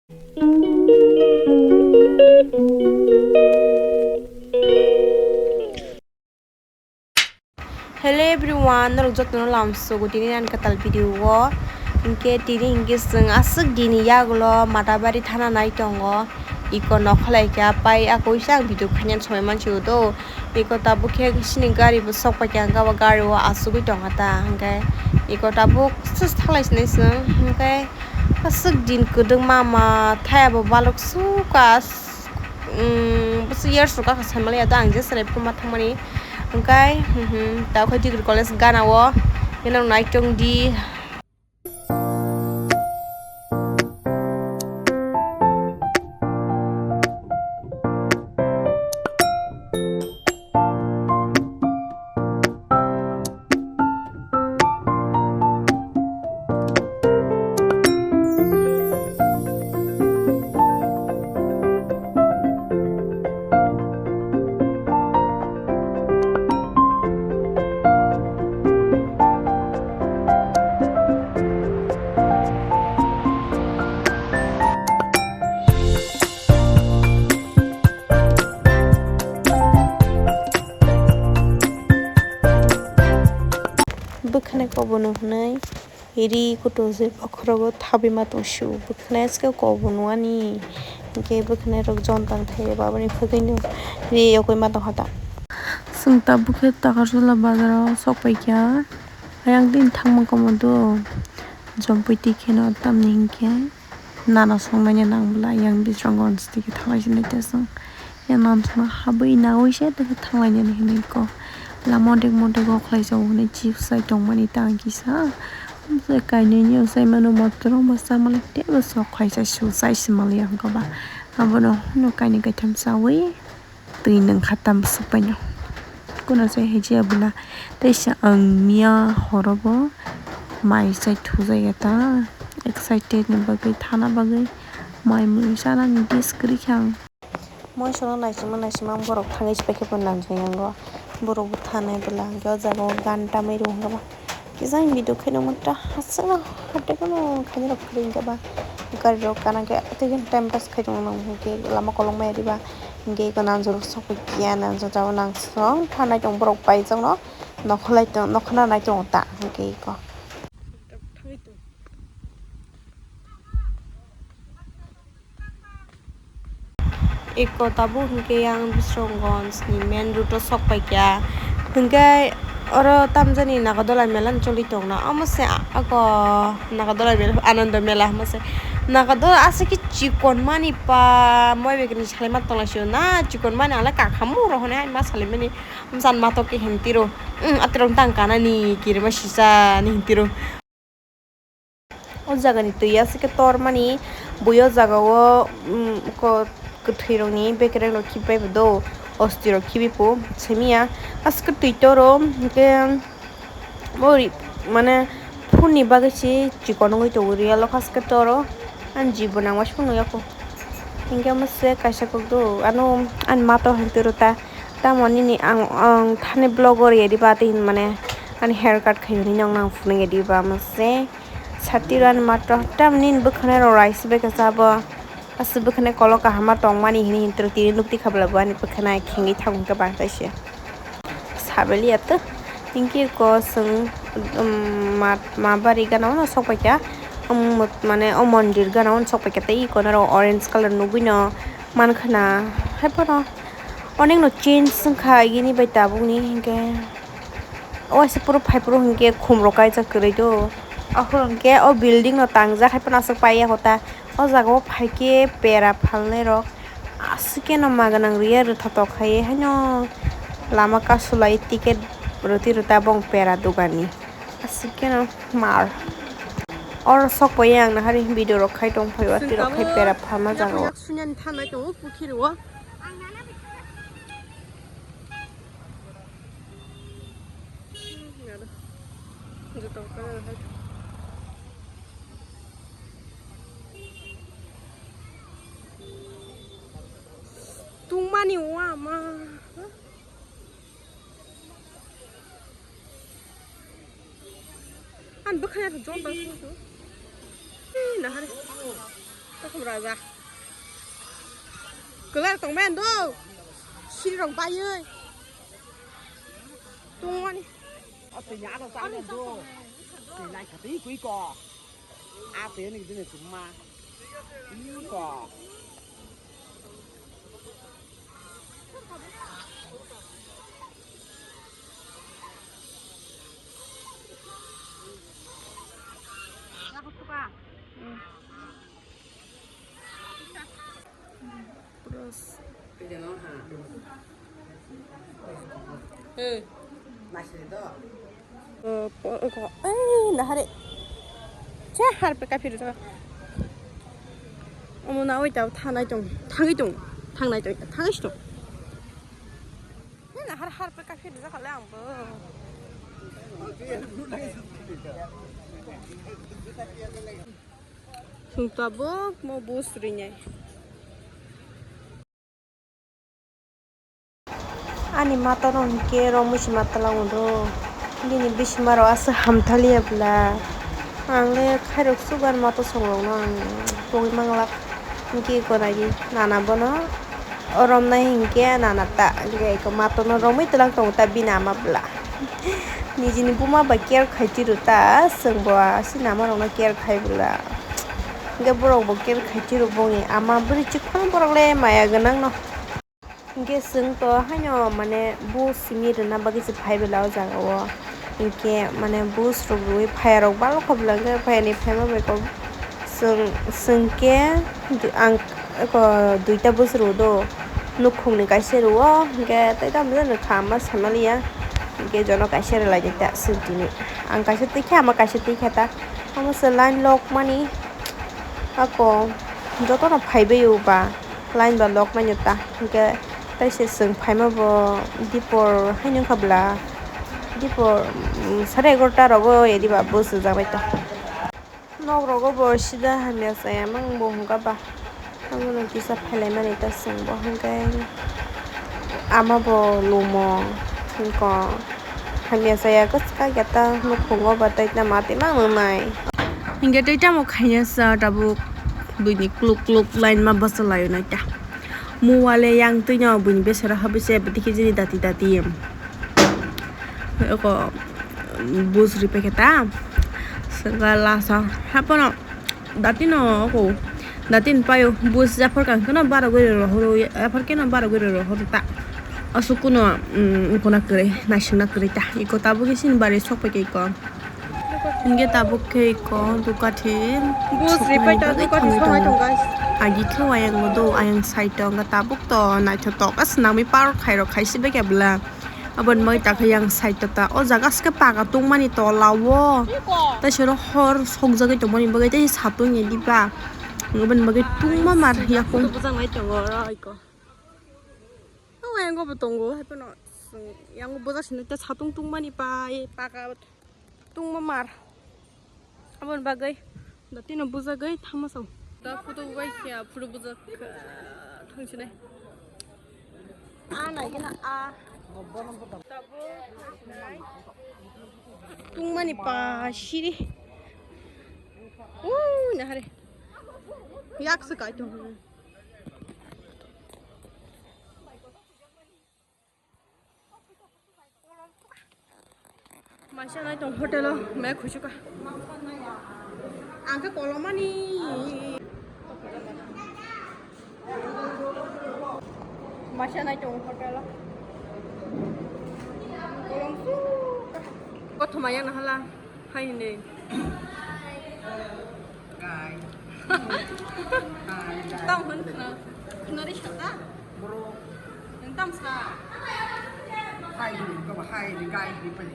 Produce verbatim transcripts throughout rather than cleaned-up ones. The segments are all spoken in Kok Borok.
Hello everyone, norok jotono lamsogo tini ani kwtal video o. Hinkhe tini hinkhe chwng aswk dini yagulo Matabari thana nai tongo. Iko nokhalai kha pai ako isa ang video khainani somai mansigo do. Iko tabuk khe sini gari bo sok paikha, hinkhe abo gari o achugwi tongkha ta, hinkhe iko tabuk sus thalai sinai chwng, hinkhe aswk din kwdwng mama thaya bo balok sukha. Bwswk years rok kha saimaliya ta ang je chwrai phuru ma thangmani, hinkhe tao khe degree college gana o nai tongdi. Bwkhwnai kobono hwnwi ri kutung se bokhorogo thabwi ma tong sio. Bwkhwnai aske kobono ani hinkhe bwkhwnai rok jon tang thai babani phagwino ri yokwi ma tong kha ta. Chwng tabuk khe Takarjala bazaro sok paikha. Ayang tini thangma komodo jompui tikheno tamni hinkhe. Nana songnai nang bwla yang bisrango tiki thalai sinai ta song. Yang nam songna habwi nagwi se tei thanglai nani hinwi ko. Lama modek modek o khlai jago hinwi chips sai tongmani tang kisa. Bwsai kainwi ni usai mano motorok ma chamani tei bwsai khlai sai su sai se mali ang koba. Abono hwnwi kainwi kaitham chawi. Twi nwng kha tam swk paino. Kuno se hijia bwla teisa ang miya horobo mai chai thujaya ta excited ni bagwi thana bagwi mai mui sana ni dis kwrwi khe ang. Moisono naisingma naisingma borok thangwi se paikhe bo nangjak yango borok bo thanai bwla hwnkhe o jaga o gan tamwi rw hwnkhe ba. Kisa ang video khaino manta hasukno hapdekno khainai rok kwrwi hwnkhe ba gari rok kana khe tei time pass khai tongmani hwnkhe lama kolokma ya diba hwnkhe eko nangjak rok sokwi kiya nangjak jabo nangsong thanai tong borok baijakno nokholai tong nokhna nai tongo ta hwnkhe eko. Eko tabuk hwnkhe yang Bisramganj ni main road o sok paikha, hwnkhe oro tamjani Nagadolai mela ni choli tongna, omo se ako Nagadolai mela, Anando mela hwnma se Nagadolai aswk khe chikon mani pa moi bai kwrwi salaima tonglaisio na chikon mani ang le kakhamu rw hwnwi hai ma salaimani bwsani matok khe hintiro, um, atirok tang kanani kirima sisa ni hintiro. O jaga ni twi aswk khe tor mani, bui o jaga o, um, ko-, kwthwi rok ni bekereng rok khibi pai bo do, osti rok khibi po simi ya, aswk khe twi toro, hwnkhe bo ri-, mane phone ni bagwi se chikon wngwi tongo real o, aswk khe toro ani jibon ang uansukhe nukya kho, hwnkhe omo se kaisa kok do, ano ani mato hwnkhe rw ta. Tamo nini ang, ang thani vlog o rw di ba tei hinmani ani hair cut khai hwnwi nokna ang phunukya di ba mase. Sati rw ani matro tam nini bwkhwnai rw rai se bai khe cha bo. Aswk bwkhwnai kolok kaham ma tongmani hini hini tini nukti kha bwla bo ani bwkhwnai khengwi thang khe bang tai se. Sabeli ya to. Hinkhe ko chwng, um, ma, ma bari gana o sok pai kha. Um, mane o mondir gana o sok pai kha tei iko naro orange colour nugui no man khna. Hai phano. Onek no change wngkha agini bai tabuk ni hinkhe. O waisa puro phai puro hinkhe khum rok kaijak kwrwi do. Aphuru hinkhe o building no tangjak hai phano aswk paiya kho ta. O jaga o phaikhe bera phalnai rok aswk khe no ma gwnang rwya rwthotok khai haino lama kasu lai ticket rwtwi rwta bong bera dogani aswk khe no mar. Oro sok pai ang nahari video rok khai tong phai o twi rok khai bera phalma jaga o. Tungmani o ama. An bwkhaya khe jol tang sung sung. Ee, nahare. Tak Raja. Kelar tong men do. Siri rong bayoi. Tungmani. Ate ya do sa do. Te lai ka ti kui ko. Ate ni dine tuma. Kui ko. Hey. Ko, ko, eh, nahare. Che, harpe kaphir jaga. Omo na oi ta thanai tong, thangwi tong, thangnai tong, thangwi tong. Nahar harpe kaphir jaga le ang bo. Sung tabuk mo bus rinai. Ani mata rok hinkhe romwi se mata lango do. Bini bisima rok aswk hamthaliya bwla. Ang le khairok sugar mata songrokno ang pogwi manglak. Hinkhe eko naidi nana bono romnai hinkhe nana ta hinkhe eko mata no romwi twlak tongo ta bini ama bwla. Nijini buma bai care khai tiro ta chwngbo aswk ama rokno care khai bwla. Hinkhe borok bo care khai tiro bongni ama bwrwi chikon borok le maya gwnang no. Hinkhe chwng to haino mane bus simi rwna bagwi se phai bwla o jaga o. Hinkhe mane bus rok rwui phaiya rok balo kha bwla hinkhe phaiya ni phaima bai kok chwng, chwng khe ang eko duita bus rw do. Nukhung ni kaisa rw o hinkhe tei tamo jani kha ma samaliya. Hinkhe jono kaisa rwlai di ta chwng tini. Ang kaisa twi kha ama kaisa twi kha ta. Omo se line lok mani ako jotono phai bai o ba. Line ba lok manya ta, hinkhe tei se chwng phaima bo dipor haino wngkha bwla, dipor, mm, sare egarota rogo ediba bwsajak bai ta. Nok rogo bo sida hamya chaya mang bo hwnka ba, abono kisa phailaimani ta chwng bo hinkhe ama bo lumo hinkhe. Hamya chaya kwchwk ya ta nukhungo ba tei tamo tei ma nwngnai. Hinkhe tei tamo khaina sa tabuk buini kluk kluk line ma bwsa laio nai ta. Muwale yang twino buini besero habise bwtwi khe jini dati dati. Eko bus ripai khe ta. Sengkha lasa hapono. Datino ko, datin payo bus japhar kang keno barogwi rohoro, aphar keno barogwi rohoro ta. Asuk kuno, mm, kuna kwrwi, naisingna kwrwi ta. Iko tabuk isin bari sokpai khe iko. Hinkhe tabuk khe iko dukathi. Bus ripai ta dukathi songai tong guys. Agi khe wayang do, ayang side o wngkha tabuk to naithotok as nangwi park khairok khaisi bai khe bwla. Aboni bagwi takha yang side o ta. O jaga se khe paga tongmani tola o. Tei sero hor sokjagwi tongmani bagwi tei satung ni diba. Aboni bagwi tungma mar yakung. Bujak nai tongo oro iko. O yango bo tongo, hai phano yango bujak sini ta satung tungmani pai paga tungma mar. Aboni bagwi da tino bujagwi thangma sao. Da photo bai khe photo bujak thangsinai. A nai gana a. Tungmani pa siri. Uuu nahare. Yak se kai tong. Maisa nai tong hotel o, me khusuka. Ang khe kolomani. Maisa nai tong hotel o. Kolom suka. Kothoma yang nahala. Hai hindi. Guys. Hai, guys. Tamo hwn khna, khna ri sata. Bro. Nang tam sa. Hai hindi, kaba hai hindi, guys, hindi pwede.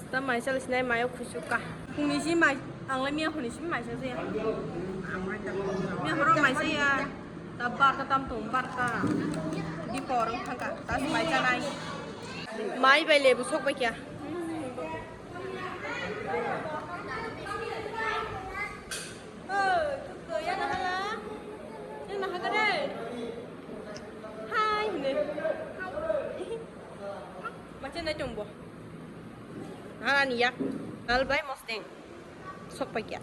Tam mai chal sinai mayo khusuka. Kung ni si mai, ang le miya hwn ni si mai sa ya. Miya horo mai sa ya. Ta barta tam tong barta. Di porong thangka. Ta mai chanai. Mai bai lebu sok bai kya. Oh, tuko ya na hala. Ya na haka dai. Hai ne. Macam na chombo. Hala ni ya. Dal bai mosteng. Sok paikya.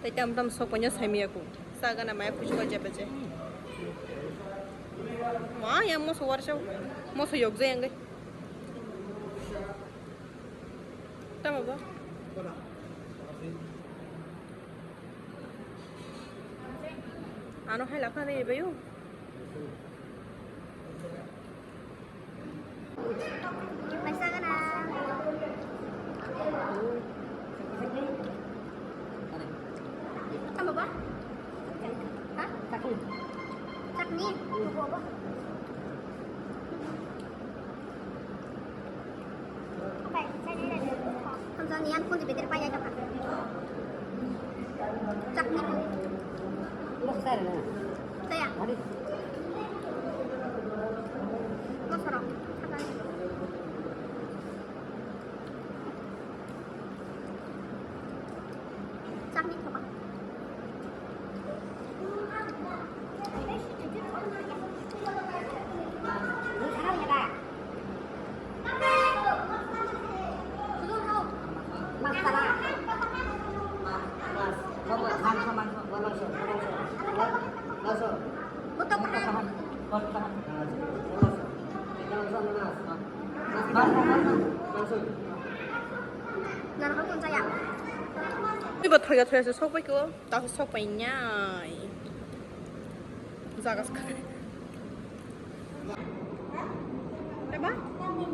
Tei tam tam sok paina saimaya ku. Sagana maya kuchu ka jepe je. Ma ya moso warsa. Moso yokje yang gai. Tama ba. Ano hai lakha ne bayu. Tama ba? Ha? Chutney. Hamjani yan kun di beter pa ya jaka. Chutney. Saya. Mosoro. Chutney thoka. Ibo thoya thoya se sok bai ko, ta se sok bai nyai. Jaga se kha. Eba? Hmm.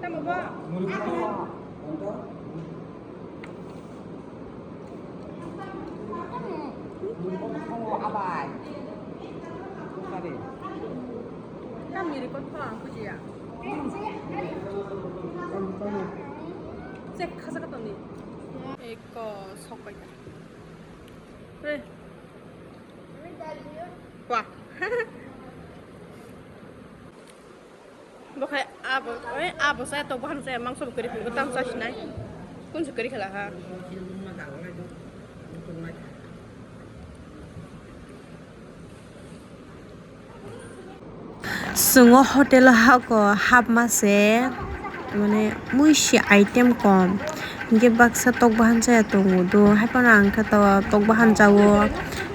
Tama ba? Kamni record kho ang bujiya. Check khasa ka toni. Eko sok pai ka. Wah. Bo khai abo, oi, abo sa tok bahan sa mangso bo kwrwi phungo tang sa sinai. Kun se kwrwi khala ha. Chwng o hotel o hako hapma se, mane muishi item kom, hinkhe baksa tok bahan chaya tongo do, haiphano ang khe to tok bahan chawo,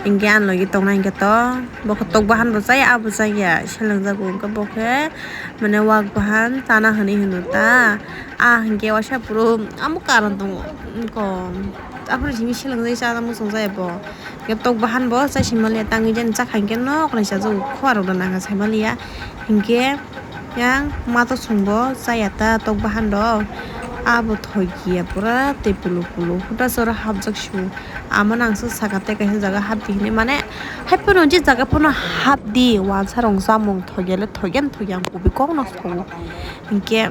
hinkhe ani logi tongnai hinkhe to, bo khe tok bahan bo chaya, abo chaya, seleng jago hinkhe bo khe, mane wak bahan chana hinwi hino ta, ah hinkhe waisa phuru amo karon tongo, kom, aphuru simi seleng jai chana muchung jaya bo. Hinkhe tok bahan bo chai sima liya, tangwi jani chakha hinkhe nok nai chajago, khua rok da nang sai ma liya. Hinkhe yang ma to song bo chaya ta tok bahan rok. Abo thoi kiya pura tei pulu pulu huda sora hapjak su. Amo nang se saka tei kaisa jaga hap di hinwi mane hai phano je jaga phano hap di wansa rong chamung thoi ya le thoi ya thoi ya ang kubui kok no sao. Hinkhe.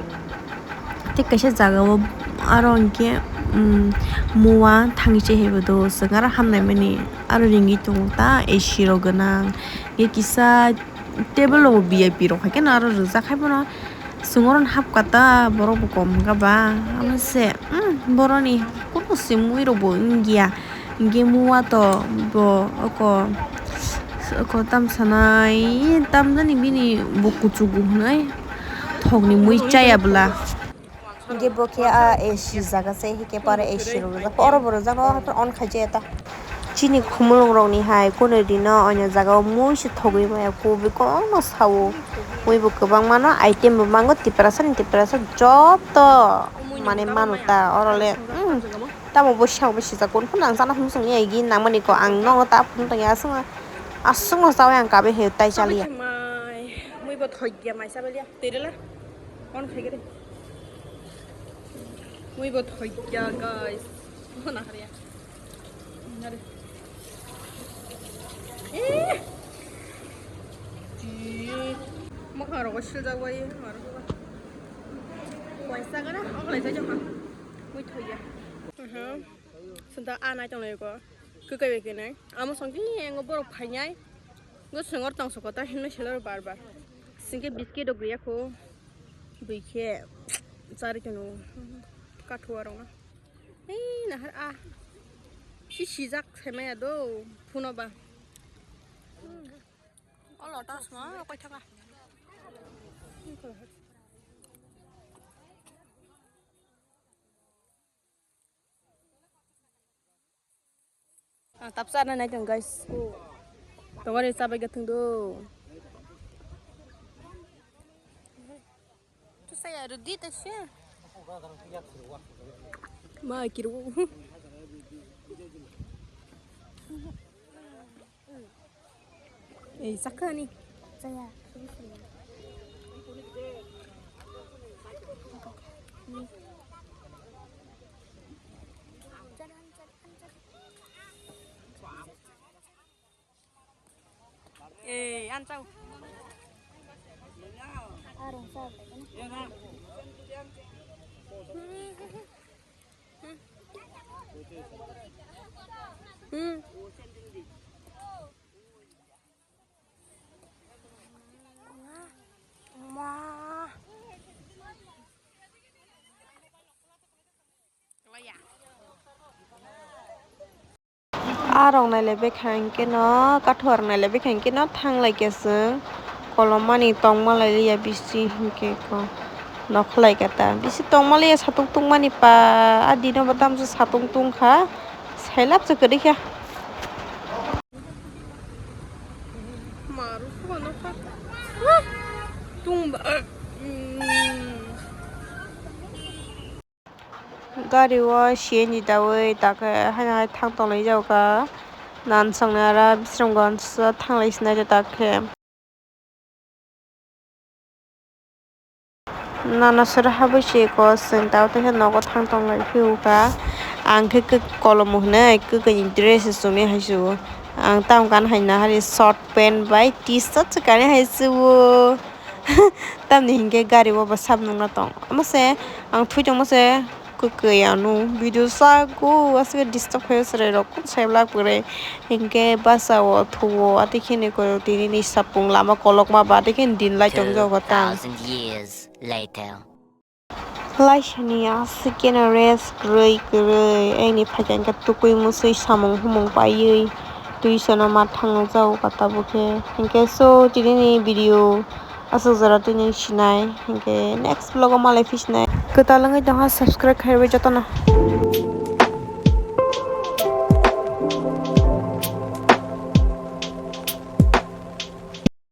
Tei kaisa jaga o aro hinkhe, um, mua thangwi se hai bo do, chwng aro hamnai mani aro ringwi tongo ta A C rok gwnang. Hinkhe kisa table rok bo V I P rok hai kheno aro rijak hai phano chwng oro hapkha ta borok bo kom wngkha ba amo se, um, boroni kunu se mui rok bo wngya. Hinkhe mua to bo oko, oko tam sanai, tam jani bini bo kuchugo hinwi thokni mui chaya bwla. Hinkhe bo khe a A C jaga se, hinkhe pore A C rok rijak, oro bo rijak, no on khai jaya ta. Chini khumulwng rok ni hai kunu rino oino jaga o mui se thogwi maya, kubui kono sao. Mui bo kwbangma no, item bo mango, tiprasa ni tiprasa joto mane manu ta oro le, um. Tamo bo siyang bo sijak, kunu phano ang chana hwnwi chwng ya, egi nangmani ko ang nono ta phunuk tongya, aswk no, aswk no chaui ang kabe he tai chaliya. Mai, mui bo thoi ya, mai chabaliya, terela, on khai gede. Mui bo thoi ya, guys, oh, na hariya, nare, eh, mokhang rogo siljak bai, maro, waisa gana, oglai jai jokha, mui thoi ya. Swnta a nai tong lai ko. Kwkai bai kwnai. Amo song khe yango borok phainai. Go swngor tong soko ta hinwi selo bar bar. Singke biscuit rok gwiya kho. Bui khe chari kano. Kathua rok no. Ei nahar a. Si sijak sai maya do. Phuno ba. O lotus mo koi thaka. Ang tap charna nai tong, guys. Tongari chabai gathung do. Tu saya rudi ta se. Ma kiru. Ei, sakani. Saya. Ei, an chau. Hmm. Ma. Arok naile bwkha hinkhe no, kathwar naile bwkha hinkhe no, thanglai khe chwng kolom mani tongma lai liya bisi hinkhe ko nokholai khe ta bisi tongma liya satung tungmani pa a dino bo tamsa satung tungkha sailap se kwrwi kha. Gari o C N G dawi takhe haino hai thang tonglai jago kha. Nan songni ara Bisramganj thanglai sinai de takhe. Nana sora habwi se ko chwng tao tei nogo thang tonglai phiyokha. Ang khe kok kolom hwnwi kwkwi ni dress chumui hai se o. Ang tamo kan hai nahari short pant bai T-shirt se kanwi hai se o. Tamni hinkhe gari o bo sap nungna tong. Omo se ang thui tongmo se kwkwi ano video sago aswk disturb khaio chwrai rok kun sai vlog kwrwi hinkhe basa o thuo atwi khini kwrwi tini ni sapung lama kolokma ba atwi khini din lai tong jago ta. Two thousand years later. Laisani aswk keno rest kwrwi kwrwi, aini phaikhe hwnkhe tukui musui samung humung paiwi twi sono ma thangno jago kha tabuk khe. Hinkhe so tini ni video aswk jora tini sinai, hinkhe next vlog o malai phisinai. Kwtal wngwi tongkha, subscribe khairwi jotono.